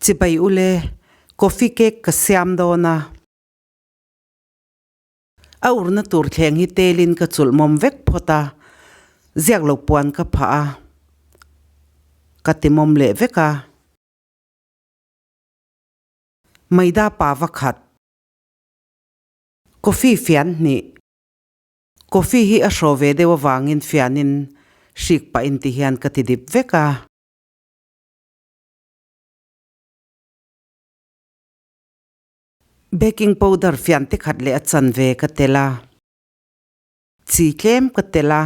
Chibai ule, coffee cake ka siam dawn a. A urna tur thleng hi telin ka chulh mawm vek phawt a, ziak lo puan ka phah a, ka ti mawm leh vek a. Maida pa va khat. Coffee fian hnih. Coffee hi a hraw ve deuh avangin fianin hrik pahin ti hian ka ti dip vek a. Baking powder fian te khat leh a chanve ka tel a, chi tlem ka tel a,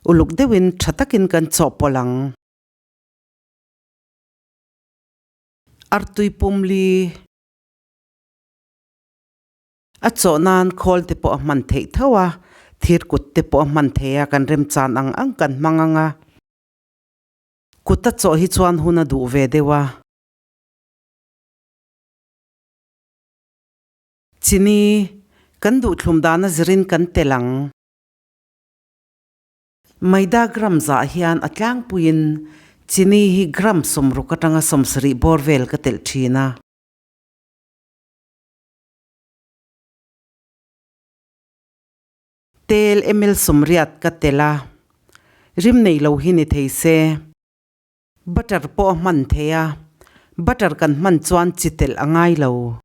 uluk deuhin tha takin kan chawhpawlh ang. Artui pumli. A chawh nan khawl te pawh a hman theih tho a, thir kut te pawh a hman thei a, kan remchan ang ang kan hmang ang a. Kut a chawh hi chuan hun a duh ve deuh a. Chini, kan duhthlum dana zirin kan tel ang. Maida gram zah hian a tlangpuiin chini hi gram 60 atanga 70 bawr vel ka telh thin a. Tel ml 80 ka telh a, rim nei lo hi ni thei se. Butter pawh a hman thei a, butter kan hman chuan chi telh a ngai lo.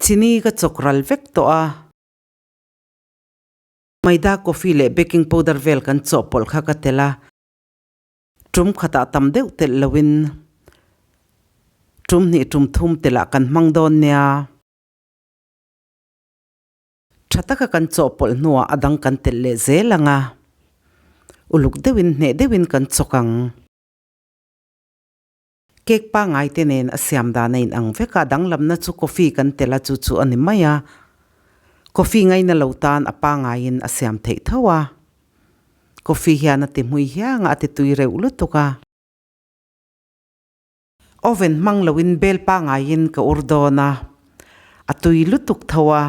Chini ka chawk ral vek tawh a. Maida coffee leh baking powder vel kan chawhpawlh kha ka telh a, tum khatah tam deuh telh loin tum hnih tum thum telh ah kan hmang dawn nia. Tha taka kan chawhpawlh hnuah a dang kan telh leh zel ang a, uluk deuhin hneh deuhin kan chawk ang. Cake pangngai te nen a siam dan a inang vek a, danglamna chu coffee kan telh a chu chu a ni mai a, coffee ngaina lo tan a pangaiin a siam theih tho a, coffee hian a ti hmui hiang a, a ti tui reuh lutuk a. Oven hmang loin bel pangaiin ka ur dawn a, a tui lutuk tho a.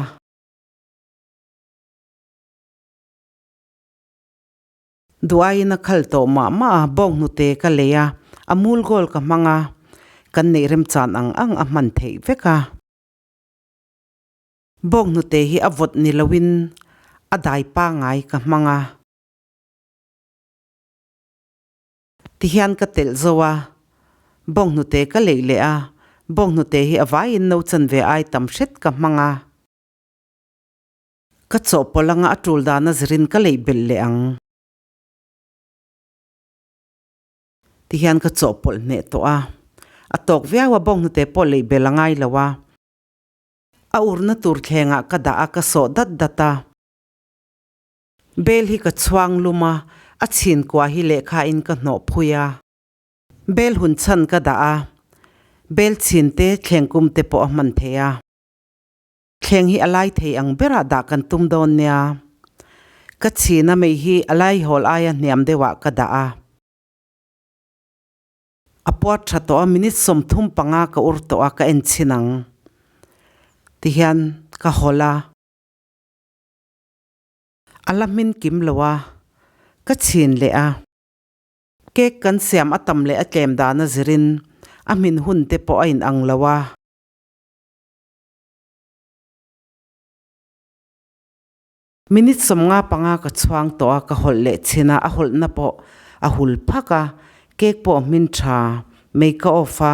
Duaiin a khal tawh mah mah a, bawng hnute ka lei a, a mul goal ka hmang a, kan neih remchan ang ang a hman theih vek a. Bawng hnute hi a vawt ni loin a dai pangai ka hmang a. Tihian ka telh zo a, bawng hnute ka leih leh a, bawng hnute hi a vaiin no chanve ai tam hret ka hmang a. Ka chawhpawlh anga a tul dana zirin ka leih belh leh ang. Tihian ka chawhpawlh hneh tawh a, a tawk viau a bawng hnute pawh leih belh a ngai lo a. A urna tur thlengah ka dah a, ka sawh dat dat a. Bel hi ka chhuang lum a, a chhin kua hi lehkha in ka hnawh phui a. Bel hun chhan ka dah a, bel chhin te thleng kum te pawh a hman thei a. Thleng hi a lai thei ang berah dah kan tum dawn nia. Ka chhina mei hi a laihawl aia hniam deuhah ka dah a. A puat tha tawh a, minute 35 ka ur tawh a, ka en chhin ang. Tihian ka hawl a. A la hmin kim lo a, ka chhin leh a. Cake kan siam a tam leh a tlem dan a zirin a hmin hun te pawh a inang lo a. Minute 55 ka chhuang tawh a, ka hawlh leh chhin a, a hawlhna pawh a hul phak a, cake pawh a hmin tha, mei ka off a.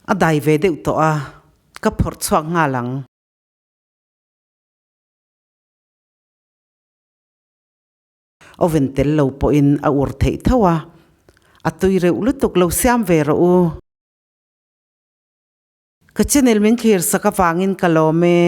A dai ve deuh tawh a, ka phawrh chhuak nghal ang. Oven tel lo pawhin a ur theih tho a, a tui reuh lutuk lo siam ve rawh u. Ka channel min thlir sak avangin ka lawm e.